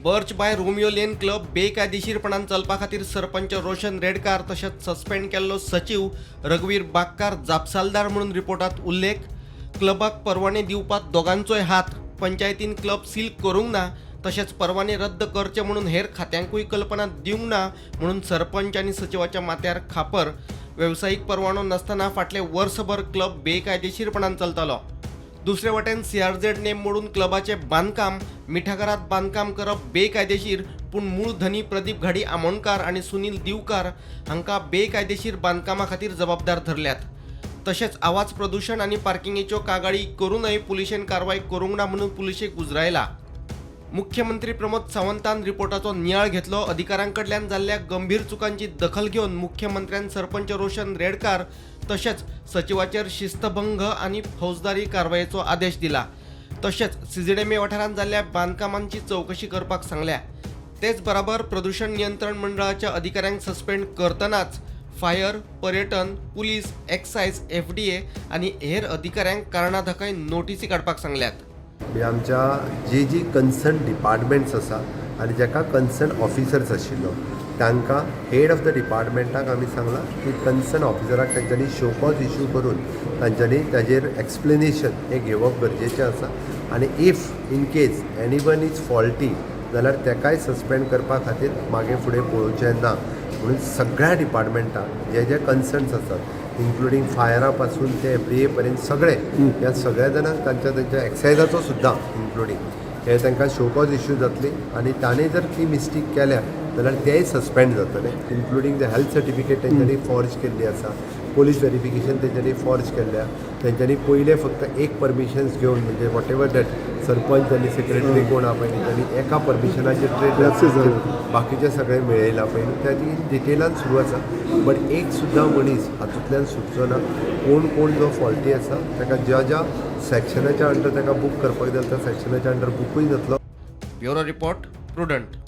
Birch by Romeo Lane club बेकायदेशीरपणान चलपा खातीर सरपंच रोशन रेडकार तशेंच suspend केल्लो सचीव रघुवीर बागकार जापसालदार म्हणून रिपोर्टात उल्लेख. क्लबाक परवाने दिवपात दोगांचोय हात. पंचायतीन क्लब सील करूंक ना तशेंच परवाने रद्द करचे म्हणून हेर खात्यांकूय कल्पना दिवंक ना म्हणून सरपंच आनी सचिवाच्या माथ्यार खापर. वेवसायीक परवानो नासतना फाटले वर्सभर क्लब बेकायदेशीरपणान चलतालो. दुसरे वटेन सीआरझेड नेम मोडून क्लबाचें बांदकाम, मिठागरात बांदकाम करप बेकायदेशीर, पूण मूळ धनी प्रदीप घाडी आमोणकार आनी सुनील दिवकार हांकां बेकायदेशीर बांदकामा खातीर जबाबदार धरल्यात. तशेंच आवाज प्रदूशण आनी पार्किंगेच्यो कागाळी करूनय पुलिशेन कारवाय करूंक ना म्हणून पुलिशेक उजरायला. मुख्यमंत्री प्रमोद सावंतान रिपोर्टाचो नियाळ घेतलो. अधिकाऱ्यां कडल्यान जाल्ल्या गंभीर चुकांची दखल घेवन मुख्यमंत्र्यान सरपंच रोशन रेडकार तशेंच सचिवाचेर शिस्तभंग आनी फौजदारी कारवायेचो आदेश दिला. तशेंच सीजीडीएमए वाठारांत जाल्ल्या बांदकामांची चवकशी करपाक सांगल्या. तेच बराबर प्रदूशण नियंत्रण मंडळाच्या अधिकाऱ्यांक सस्पेंड करतनाच फायर, पर्यटन, पुलीस, एक्सायज, एफडीए आनी हेर अधिकाऱ्यांक कारणां दाखय नोटीसी काडपाक सांगल्यात. म्हणजे आमच्या जी जी कन्सर्न डिपार्टमेंट्स आसा आनी जाका कन्सर्न ऑफिसर्स आशिल्लो, तांकां हेड ऑफ the डिपार्टमेंटाक आमी सांगलां की कन्सर्न ऑफिसराक तांच्यांनी शोकॉज इशू करून तांच्यांनी ताजेर एक्सप्लेनेशन हें घेवप गरजेचें आसा आनी if in case anyone is faulty जाल्यार तेकाय सस्पेंड करपा खातीर मागीर फुडें पळोवचें ना म्हणून सगळ्या डिपार्टमेंटाक जे जे कन्सर्न्स आसात, इन्क्लुडींग फायरा पासून ते एफडीए पर्यंत सगळे, ह्या सगळ्या जाणांक तांच्या तांच्या एक्सायजाचो सुद्दां इन्क्लुडींग, हे तांकां शोकॉज इश्यू जातली आनी ताणें जर ती मिस्टेक केल्या जाल्यार तेय सस्पेंड जातले. इन्क्लुडींग the health certificate तेंच्यांनी फॉर्ज केल्ली आसा, पोलीस वेरिफिकेशन तेंच्यांनी फॉर्ज केल्ल्या, तेंच्यांनी पयलें फक्त एक परमिशन्स घेवन, म्हणजे what ever that sarpanch आनी सेक्रेटरी कोण आहा पळय न्ही, तांणी एका परमिशनाचेर ट्रेड बाकीचे सगळे मेळयला पळय न्ही, त्या ती डिटेलान सुरू आसा. बट एक सुद्दां मनीस हातूंतल्यान सुटचो ना. कोण कोण जो फॉल्टी आसा ताका ज्या ज्या सेक्शनाच्या अंडर ताका बूक करपाक जाय, त्या सेक्शनाच्या अंडर बुकूय जातलो. Bureau report, prudent.